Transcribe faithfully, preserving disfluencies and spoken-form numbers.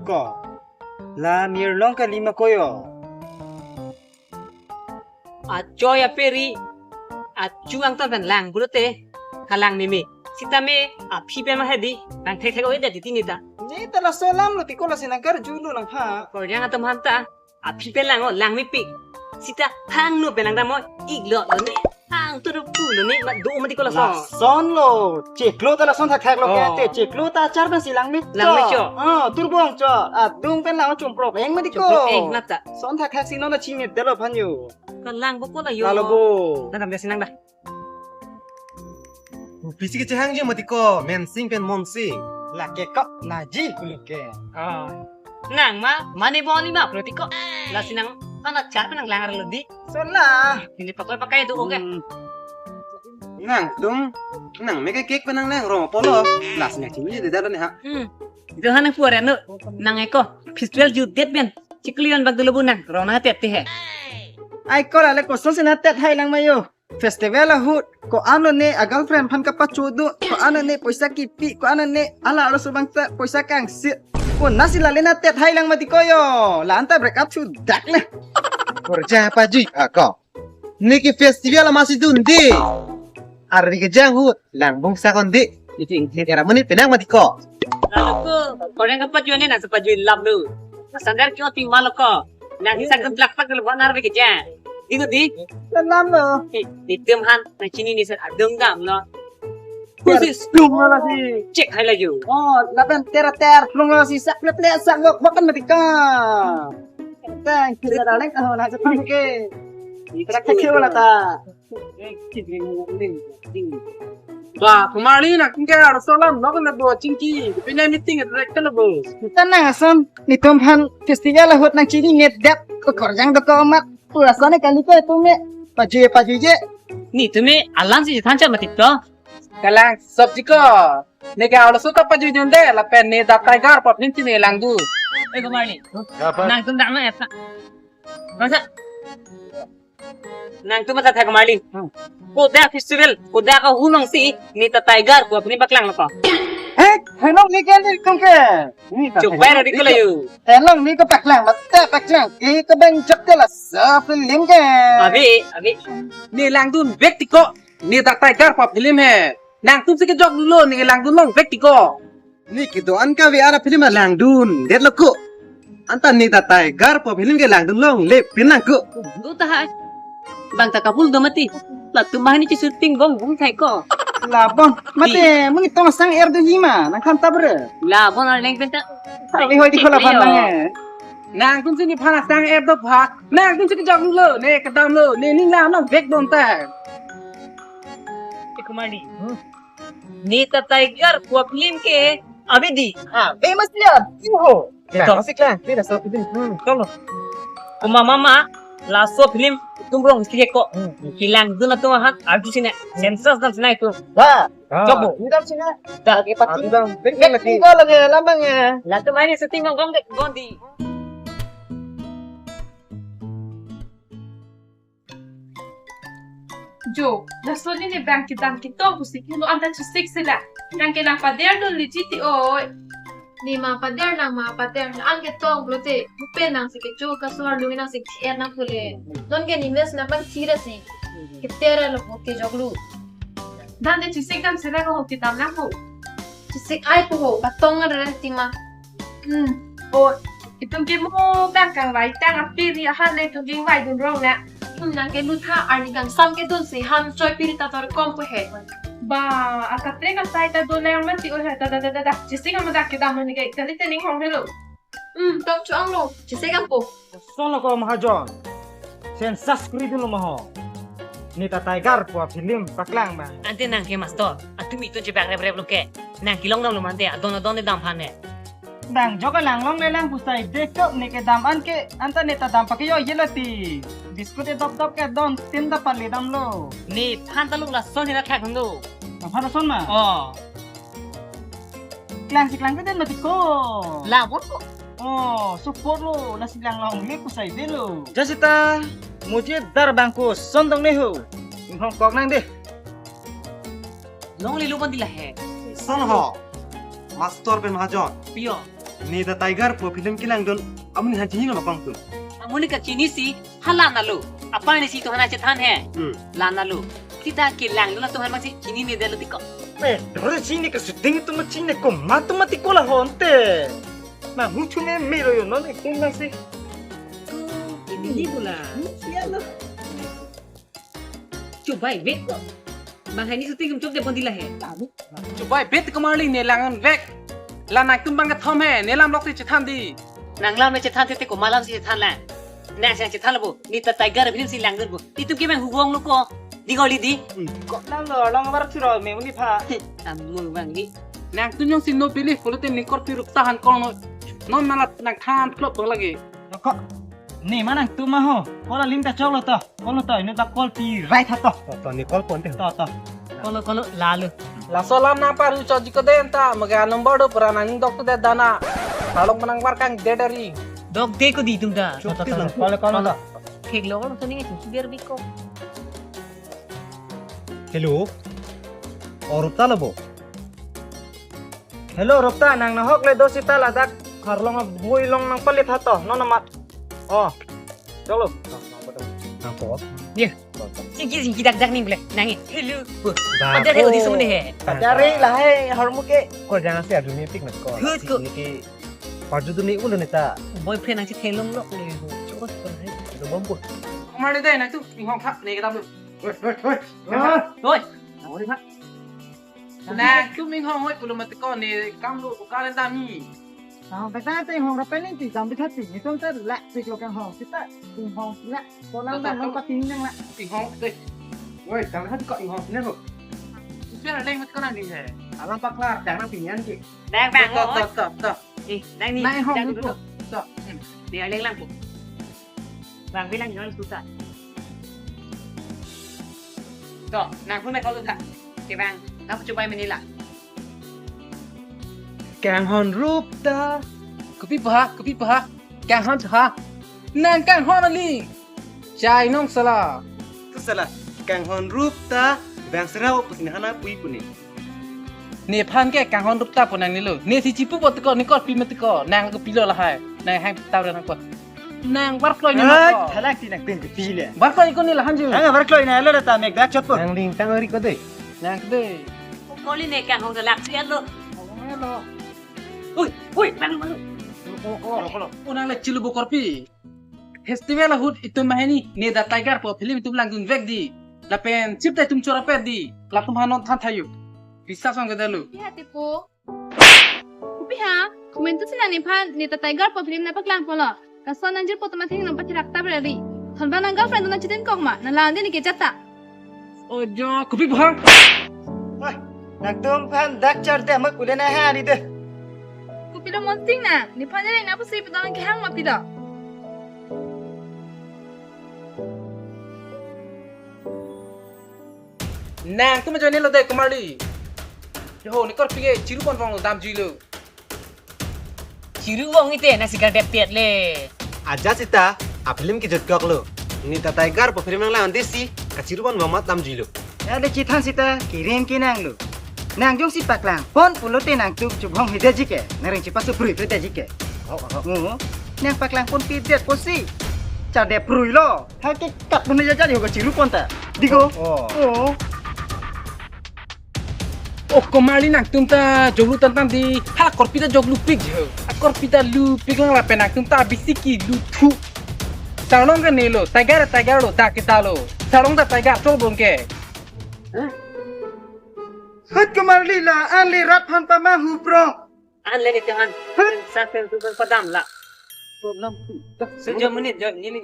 Ko, la mir long kali ma ko yo. Achoi aperi, achu angtan pen lang pulote, kalang meme. Sitame, aphi pen ma hedi, nang thek thek oi da titi neta. Neta laso alam lo tiko, lasi nang karjulo nang ha. Korjang atum hanta, aphi pen lang o, lang mepik. Sita hangno pen lang dam o, iklo lo ne, hang turu pu lo ne, ma do mati ko laso. Lason lo, chiklo ta lason thak thak lo ke, oh, te chiklo ta achar pensi lang me. Lang me cho. Ah, turbong cho. Adung pen lang chumprok eng mati ko. Chumprok eng nata. Son thak thak si non na chimit delo phanyo. Kalang bo ko la yo. Lalo bo. Nang dam si nang da. Pisi kechehangji mati ko, Mensing pen Monsing. Lake kok naji kulike. Ah. Nang ma, mane boni ma, proti ko. Lasi nang, mana char pen nang lang arlo di. Sola. Ini pakai pakai itu oke. Hmm. Nangtum, nang meke cake pen nang lang rong apotlo. Lasi nang chini di dalan ha. Hmm. Itu hana puara no, nang eko, festival jutdet ben. Chiklion bag dulu bu nang, rong nang tet te he. Ai ko la le koson si na tet hai lang mayo. Festival ahut, ko-an lo ne a girlfriend aphan kapachodo, ko-an lo ne poisa kipi, ko-an lo ne ala arloso abang ta poisa kangsit. Konatsi lale na tet hai lang mati ko yo. La-an ta break up thudak le. Korjang pajui ako. Neke festival amatsi dunde. Arni kejang ahut, lang bung sakon de. Iti ingkir era menit penang mati ko. Lalo ko, korjang kapajui ne nang sapajui lap lo. Sandar kyo ti malo ko. Nang sak sak plak plak lo banar be kejang. Di ko di. Salam lo. Eh, di tum han, nang chini ni sar adung dam lo. Khusus. Lung lo si. Cek hai laju. Oh, lapen ter ter, lung lo si sak plek plek sak lo, makan mati ka. Tang, kita dalek tahu nang sepan ke. Kita kecil lah ta. Ba, Kumarli nang ke arloso alam lo kan bo chingki. Pine meeting director lo bo. Kita nang ason, netum aphan festival ahut nang chini nget dap, ko korjang do ko amat. Pura sone kali ko itu me. Pajui pajui je. Netum me alam si than chat mati to. Kalang sabji ko. Neke arloso ta pajui dunde, lapen ne dak Tiger pop nin chini lang du. Eh, Kumarli. Nangtum dak ma eta. Masa? Nangtum masa thak Kumarli. Hmm. Kodak festival, kodak ahut along si, ne ta Tiger pop nin paklang lo ko. Eh, henong ne ke netum ke. Ne ta Tiger. Chupai ra di ko layu. Henong ne ke paklang, mata paklang. Ke ke bang chak ke laso film ke. Abi, abi. Ne lang dun bek ti ko. Ne dak Tiger pop film he. Nangtum si kejok lo ne lang dun long bek ti ko. Ne kedo-an kave ara film lang dundet lo ko. Anta ne dak Tiger pop film ke lang dun longle pin lang ko. Do ta hai. Bang ta kabul do mati. Latum ma ne chishooting bong bong thai ko. Labon. Mate, muni tong sang er do hima. Nang khan ta bre. Labon arleng pen ta. Tapi hoi di ko labon nang eh. Nangtum si nephan asang er do pha. Nangtum si kejok lo, ne kedam lo, ne ning lam nang vek don ta. Eh, Kumarli. Hmm. Ne ta Tiger pop film ke abi di. Ah, famous liya, di ho. Ya, dong si klang, di laso film. Hmm, kalo. Kuma mama, laso film, tum rong si ko. Hmm. Kelang dun atum ahan, arju sine. Census dam sine itu. Wah. Ah, coba. Ini dam sini. Dah, kita ah, tinggal. Tinggal lagi, lama ya. Latum ma ne shooting ngong ngong dek gondi. Jo, laso ne bang kedam ketong pusi kilo anta chesik sila. Nang ke nang pader do liji ti oi. Ne ma pader nang ma pader nang ketong pulote. Bupe nang si kecho kasar lu nang si T R nang pule. Non ke nimes nang pang tira si. Ketera lo ke joglu. Dan de chesik dam sila ko kedam nang ko. Chesik ai ko ho, batong ada ti ma. Hmm. Oh, itum ke mo bang kangvai tang apiri ahan le itum ke ingvai dun rong na. Hmm, nang ke lutha arni kangsam kedun si ham choi piri ta tor kom po he. Ba, akaprek asai ta do lang mati oi he, ta da da da da. Chesik ama dak kedam mani ke, kali te ning hong helo. Hmm, tong chuang lo, chesik am po. Solo ko mahajon. Census kuri dun lo maho. Ne ta Tiger pop film paklang bang. Ante nang ke master, atum itum chebak rep rep lo ke. Nang kelong dam lo mante, adon adon de dam phan he. Bang jok lang longle lang pusai dek chok, ne kedam an ke anta ne ta dam pake yo ye lati. Biscuit e dop dop ke don tin ta pali damlo. Nephan ta luk lason hina thak hendo. Nephan lason ma? Oh. Klang si klang ke den mati ko. Labor ko. Oh, support lo, lasi lang longle pusai de lo. Jasita, mujhe dar bang ko son dong ne ho. Inghong kok nang de. Longle lo bandi lahe. Son ho. Master pen Mahajon. Pio. Ne ta Tiger po film kelangdun amonit aphan chinilo ma kong tu. Amonit ke chinisi, ha la nalo. Apar ne si to hana chethan he. Hmm. La nalo. Sita kelang lo na to hana si chini ne de lo tiko. Eh, dore chini ke shooting tu ma chini ko ma tu mati ko la honte. Na hu chu me me ro yo non acting na si. Ini ni bula. Iya lo. Chubai vek ko. Bang hai ni shooting kum chok de bandi lahe. Chubai bet ko marli ne lang vek. La nangtum bang kethom he, ne lam lok ti chethan di. Nang lam ne chethan te ko ma lam si chethan la. Nang sang chethan lo bo. Ne ta Tiger film si langdun bo. Itum ke bang hu vong lo ko. Di ko li di. Ko lam lo long bar thuro me uni pha. Amu bang di. Nangtum jongsi no believe pulote ne korpi rup tahan kong no. Non malat nang than plot to lagi. Ko ne ma nangtum ma ho. Ko la lim ta chok lo to. Ko lo to, inu ta call pi right ha to. To, to, ne call pon te. To, to. Ko lo, ko lo, lalu. Laso alam nang paru chotji ko den ta, maga number do pura nang dok tu de dana. Halong menang war kang de dari. Dok de ko di tum da. Chok ti lang. Ko lo, ko lo. Thek lo, ko lo, to ni, si biar biko. Hello. O Rupta lo bo. Hello, Rupta, nang nahok le do sita ladak. Harlong bui long nang palit ha to, non amat. Oh. Chalo. Nang ko. Ye. Singki singki dak dak ning le. Nang. Hello. Ba. Pada ko. He odi sumne he. Pada re la he harmu ke. Ko jangan si adu meeting na ko. Hut ko. Sini ke. Parju tu ni ulo neta. Boyfriend nang si thelong lok le. Chokot ko he. Itu bombo. Kemana deh nang tu? Inghong kha ne kita tu. Woi, woi, woi. Woi. Nang kha. Nangtum inghong hoi pulo mati ko ne kam lo bukan tami. Nang ta ta inghong rapen ni ti jam bikhat ti ni ton ta lak sik lo kanghong sita inghong lak kolang dan long pati nang lak. Inghong deh. Woi, jam bikhat ko inghong ne lo. Biar ada yang mati ko nang di he. Alam paklar, jangan pinian ki. Bang, bang, to, to, hoi. To, to. Eh, nang ni, nang inghong jang dulu. To. Hmm. Dia leng lang po. Bang bilang jangan susah. To, nang pun mai kalau tak. Ke bang, nang coba main ila. Kanghon Rupta. Kopi pa ha, kopi pa ha. Kanghon ha. Nang kanghon ali. Chai nong sala. Tu sala. Kanghon Rupta. Bang serau pusin hana pui puni. Nephan ke Kanghon Rupta pu nang nilo. Ne si chipu bot ko, ne korpi met ko. Nang kopilo lahai. Nang hang tau nang ko. Nang bar kloi ne. Hai, ko. Thalak ti nang pin ke pile. Bar kloi ko ne lahan ju. Nang bar kloi na lo ta mek dak chot po. Nang ding tang ori ko de. Nang de. Koli ne Kanghon lak si alo. Ui, ui, bang, bang. Ko, ko, ko, ko. Unang le chilu bo korpi. Festival ahut itum maheni, ne da Tiger po film itum langdun vek di. Lapen chip ta itum chorapet di. Latum hanon than thayu. Bisa song ke dalu. Ya, tipo. Kopi ha, komentu si nang nephan, ne ta Tiger po film nangpaklang polo. Kason nangjir po tomatheng nangpachirak ta berari. Thon ba nang girlfriend nang chitin kok ma, nang lang din ke jata. Ojo, kopi bhang. Wah, nangtum phan dak char de mak kulen aha ni de. Kopilo monsing nang, nephan jare na pusi pidon kehang ma pilo. Nangtum ajoine lo dei komarli. Yo, ne korpi ke chiru pon vong dam juilo. Chiru vong ite na sikar dep tiat le. Aja sita, a film kejut kok lo. Ne ta Tiger po film nang lawan desi, kachiru pon vong mat dam juilo. Ya de chithan sita, kiring kinang lo. Nang jongsi paklang pon pulote nangtum chubhong hide ji ke, nang ring chipa suprui hide ji ke. Oh, oh. Oh, nang paklang pon pidet posi. Char dep prui lo. Ha ke kap pun aja jadi hoga chiru pon ta. Digo. Oh. Oh. Oh, komarli nangtum ta joglu tangtang di. Hala korpi ta joglu pik je. A korpi ta lu pik lang lapen nangtum ta bisiki lu thu. Sarlong ke ne lo, Tiger, Tiger lo, ta kita lo. Sarlong ta Tiger chol bon ke. Hut komarli la, an le rat phan pama hu pro. An le ni te an. Hut. Sa pen tu kan padam la. Problem tu. Sejam menit jam ni ni.